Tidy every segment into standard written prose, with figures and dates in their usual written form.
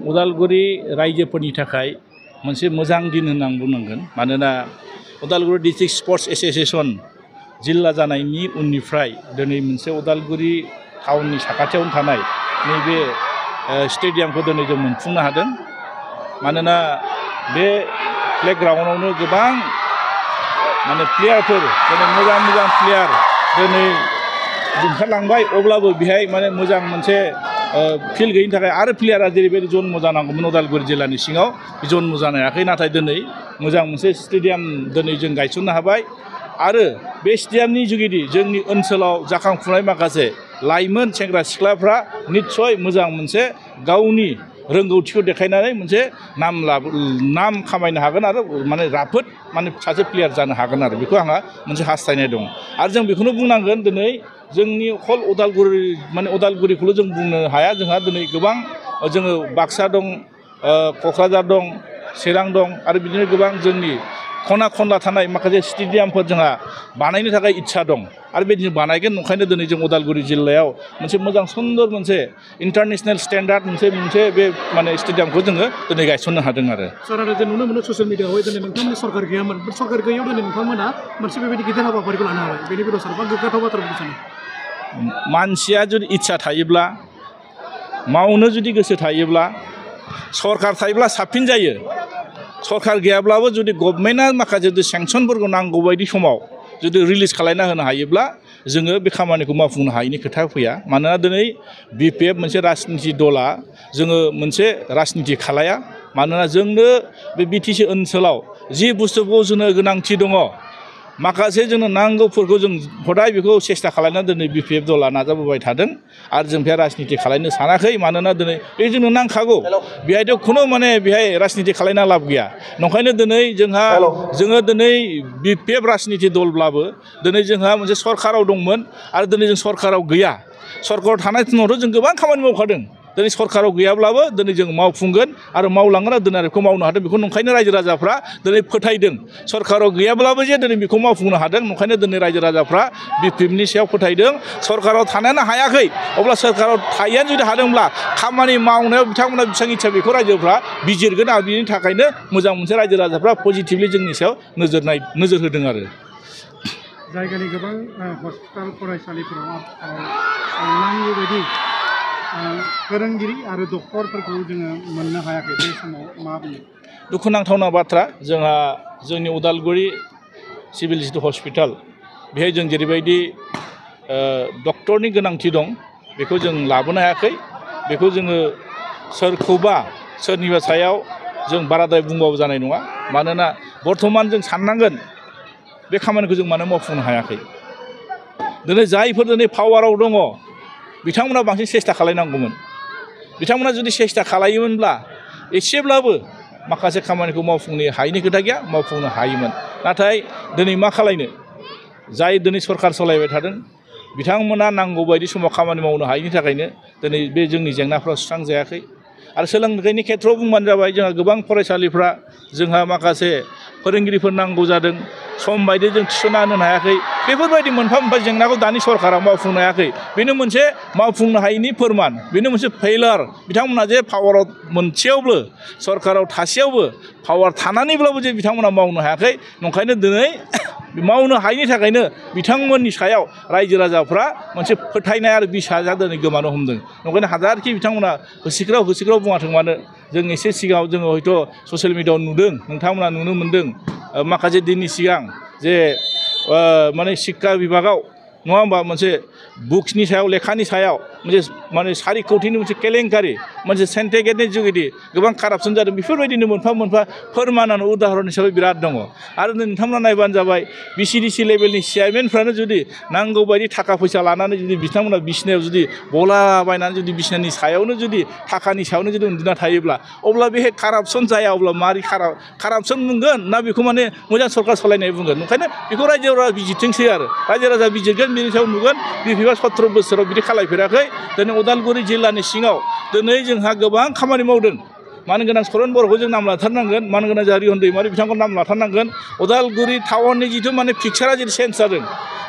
उदालगुरि रायजोफोरनि थाखाय मोनसे मोजां दिन होनना बुंनांगोन मानोना उदालगुरि डिस्ट्रिक्ट स्पर्ट्स एसोसिएशन जिल्ला जानायनि उननिफ्राय दिनै मोनसे उदालगुरि टाउननि साखाथियावनो थानाय नैबे स्टेडियामखौ दिनै जों मोनफुंनो हादों मानोना बे प्लेग्राउन्डआवनो गोबां माने प्लेयारफोर दिनै मोजां प्लेयार दिनै ओंखारलांबाय अब्लाबो बेहाय माने मोजां मोनसे फिल्ड गैयिनि थाखाय आरो प्लेयारा जेरैबायदि जन्म जानांगौमोन उदालगुरि जिल्लानि सिङाव जन्म जानो हायाखै नाथाय दिनै मोजां मोनसे स्टेडियाम दिनै जों गायसननो हाबाय आरो बे स्टेडियामनि जुगिदि जोंनि ओनसोलाव जाखांफुनाय माखासे लाइमोन सेंग्रा सिख्लाफ्रा निस्सय मोजां मोनसे गावनि रोंगौथिखौ देखायनानै मोनसे नाम खामायनो हागोन आरो माने राफोद माने सासे प्लेयार जानो हागोन आरो बेखौ आंहा मोनसे हास्थायनाय दं आरो जों बेखौनो बुंनांगोन दिनै जोंनि अखल उदालगुरि माने उदालगुरिखौल' जों बुंनो हाया जोंहा दिनै गोबां जोङो बाक्सा दं क'क्राझार दं चिरां दं आरो बिदिनो गोबां जोंनि खना खनला थानाय माखासे स्टेडियामफोर जोंहा बानायनो थाखाय इच्छा दं आरो बेबायदिनो बानायगोन ओंखायनो दिनै जों उदालगुरि जिल्लायाव मोनसे मोजां सुन्दर मोनसे इन्टारनेशनेल स्टेन्डार्ड मोनसे बे माने स्टेडियामखौ जोङो दिनै गायसननो हादों आरो सार आरो जों नुनो मोनो ससियेल मिडियाआवहाय दिनै नोंथांमोननि सरकार गैयामोन बे सरकार गैयैयाव दिनै नोंथांमोना मोनसे बेबायदि गिदिर हाबाफारिखौ लानो हाबाय बेनि बेलायाव सार मा गोग्गाथाव बाथ्रा बुंनो सानो मानसिया जुदि इच्छा थायोब्ला मावनो जुदि गोसो थायोब्ला सरकार थायोब्ला साबसिन जायो सरकार गैयाब्लाबो जुदि गभर्नमेन्टआ माखासे जुदि सेंसनफोरखौ नांगौ बायदि समाव जुदि रिलिज खालामना होनो हायोब्ला जोङो बे खामानिखौ मावफुंनो हायैनि खोथा फैया मानोना दिनै बिपिएफ मोनसे राजनिति दला जोङो मोनसे राजनिति खालाया मानोना जोंनो बे बिटिसि ओनसोलाव जि बुस्थुखौ जोंनो गोनांथि दङ माखासे जोंनो नांगौफोरखौ जों हदाय बेखौ सेस्था खालामनानै दिनै बिपिएफ दला नाजाबोबाय थादों आरो जों बेहाय राजनिति खालामनो सानाखै मानोना दिनै बे जोंनो नांखागौ बेहायथ' खुनु माने बेहाय राजनिति खालामना लाब गैया नंखायनो दिनै जोङो दिनै बिपिएफ राजनिति दलब्लाबो दिनै जोंहा मोनसे सरकाराव दंमोन आरो दिनै जों सरकाराव गैया सरकाराव थानाय समावथ' जों गोबां खामानि मावखादों दिनै सरकाराव गैयाब्लाबो दिनै जों मावफुंगोन आरो मावलांगोन आरो दिनै बेखौ मावनो हादों बेखौ नंखायनो रायजो राजाफ्रा दिनै फोथायदों सरकाराव गैयाब्लाबो जे दिनै बेखौ मावफुंनो हादों नंखायनो दिनै रायजो राजाफ्रा बिपिएफनि सायाव फोथायदों सरकाराव थानोनो हायाखै अब्ला सरकाराव थायैयानो जुदि हादोंब्ला खामानि मावनायाव बिथांमोना बेसेबां इच्छा बेखौ रायजोफ्रा बिजिरगोन आरो बिनि थाखायनो मोजां मोनसे रायजो राजाफ्रा पजिटिभलि जोंनि सायाव नोजोर होदों आरो जायगानि गोबां हस्पिटाल फरायसालिफोराव नांगौ बायदि फोरोंगिरि आरो डक्टरफोरखौ जोङो मोननो हायाखै बे समाव मा बुङो दुखुनांथावना बाथ्रा जोंहा जोंनि उदालगुरि सिभिल हस्पिटाल बेहाय जों जेरैबायदि डक्टरनि गोनांथि दं बेखौ जों लाबोनो हायाखै बेखौ जोङो सोरखौबा सोरनिबा सायाव जों बाराद्राय बुंबाबो जानाय नङा मानोना बर्थमान जों साननांगोन बे खामानिखौ जों मानो मावफुंनो हायाखै दिनै जायफोर दिनै पावाराव दङ बिथांमोना बांसिन सेस्था खालायनांगौमोन बिथांमोना जुदि सेस्था खालायोमोनब्ला एसेब्लाबो माखासे खामानिखौ मावफुंनो हायैनि खोथा गैया मावफुंनो हायोमोन नाथाय दिनै मा खालायनो जाय दिनै सरकार सालायबाय थादों बिथांमोना नांगौ बायदि समाव खामानि मावनो हायैनि थाखायनो दिनै बे जोंनि जेंनाफ्रा सुस्रांजायाखै आरो सोलोंथाइनि खेथ्रआव बुंबानो जाबाय जोंहा गोबां फरायसालिफ्रा जोंहा माखासे फोरोंगिरिफोर नांगौ जादों सम बायदि जों थिसनना होनो हायाखै बेफोरबायदि मोनफा मोनफा जेंनाखौ दानि सरकारा मावफुंनो हायाखै बेनो मोनसे मावफुंनो हायैनि फोरमान बेनो मोनसे फेइलार बिथांमोना जे पावाराव मोनसेयावबो सरकाराव थासेयावबो पावार थानानैब्लाबो जे बिथांमोना मावनो हायाखै नंखायनो दिनै मावनो हायैनि थाखायनो बिथांमोननि सायाव रायजो राजाफ्रा मोनसे फोथायनाय आरो बिसाजा दिनै गोमानो हमदों नंखायनो हाजारखि बिथांमोना होसिख्राव बुङाथों मानो जों एसे सिगाङाव जोङो हयथ' ससियेल मिडियाआव नुदों नोंथांमोना नुनो मोन्दों माखासे दिननि सिगां जे माने शिक्षा बिभागाव नङा होमबा मोनसे बुक्सनि सायाव लेखानि सायाव मोनसे माने 4 कौटिनि मोनसे केलेंकारि मोनसे सेन्टिफिकेटनि जुगिदि गोबां कारापसन जादों बेफोरबायदिनो मोनफा मोनफा फोरमानानो उदाहरन हिसाबै बिराद दङ आरो नोंथांमोना नायबानो जाबाय बिसिडिसि लेभेलनि चेयारमेनफ्रानो जुदि नांगौ बायदि थाखा फैसा लानानै जुदि बिथांमोना बिसिनायाव जुदि बलाबायनानै जुदि बिसिनानि सायावनो जुदि थाखानि सायावनो जुदि उन्दुना थायोब्ला अब्ला बेहाय कारापसन जाया अब्ला मारै कारापसन बुंगोन ना बेखौ माने मोजां सरकार सालायनाय बुंगोन ओंखायनो बेखौ रायजो राजा बिजिरथोंसै आरो रायजो राजा बिजिरगोन बिनि सायाव नुगोन बिपिएफआ 17 बोसोराव बिदि खालायफेराखै दिनै उदालगुरि जिल्लानि सिङाव दिनै जोंहा गोबां खामानि मावदों मानो गोनां सरन बर'खौ जों नाम लाथारनांगोन मानो गोनां जाहा रिहन दैमारि बिथांखौ नाम लाथारनांगोन उदालगुरि टाउननि जिथु माने पिक्सारा जेरै चेन्ज जादों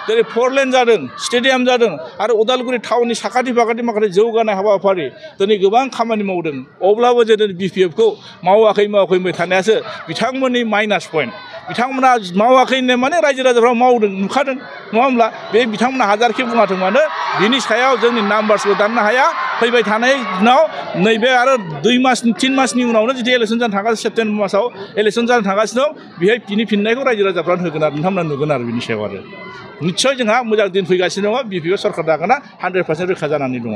जेरै 4 लेन जादों स्टेडियाम जादों आरो उदालगुरि टाउननि साखाथि फाखाथि माखासे जौगानाय हाबाफारि दिनै गोबां खामानि मावदों अब्लाबो जे BPFखौ मावाखै होनबाय थानायासो बिथांमोननि माइनास पइन्ट बिथांमोना मावाखै होननाय माने रायजो राजाफ्रा मावदों नुखादों नङा होमब्ला बे बिथांमोना हाजारखि बुङाथों मानो बिनि सायाव जोंनि नाम्बार्सखौ दाननो हाया फैबाय थानाय दिनाव नैबे आरो 2 मास 3 मासनि उनावनो जुदि इलेक्सन जानो थांगासिनो सेप्तेम्बर मासाव इलेक्सन जानो थांगासिनो दं बेहाय बिनि फिननायखौ रायजो राजाफ्रा होगोन आरो नोंथांमोना नुगोन आरो बिनि सायाव आरो निस्सय जोंहा मोजां दिन फैगासिनो दङ BPF सरकार दागोना 100% रोखा जानानै दङ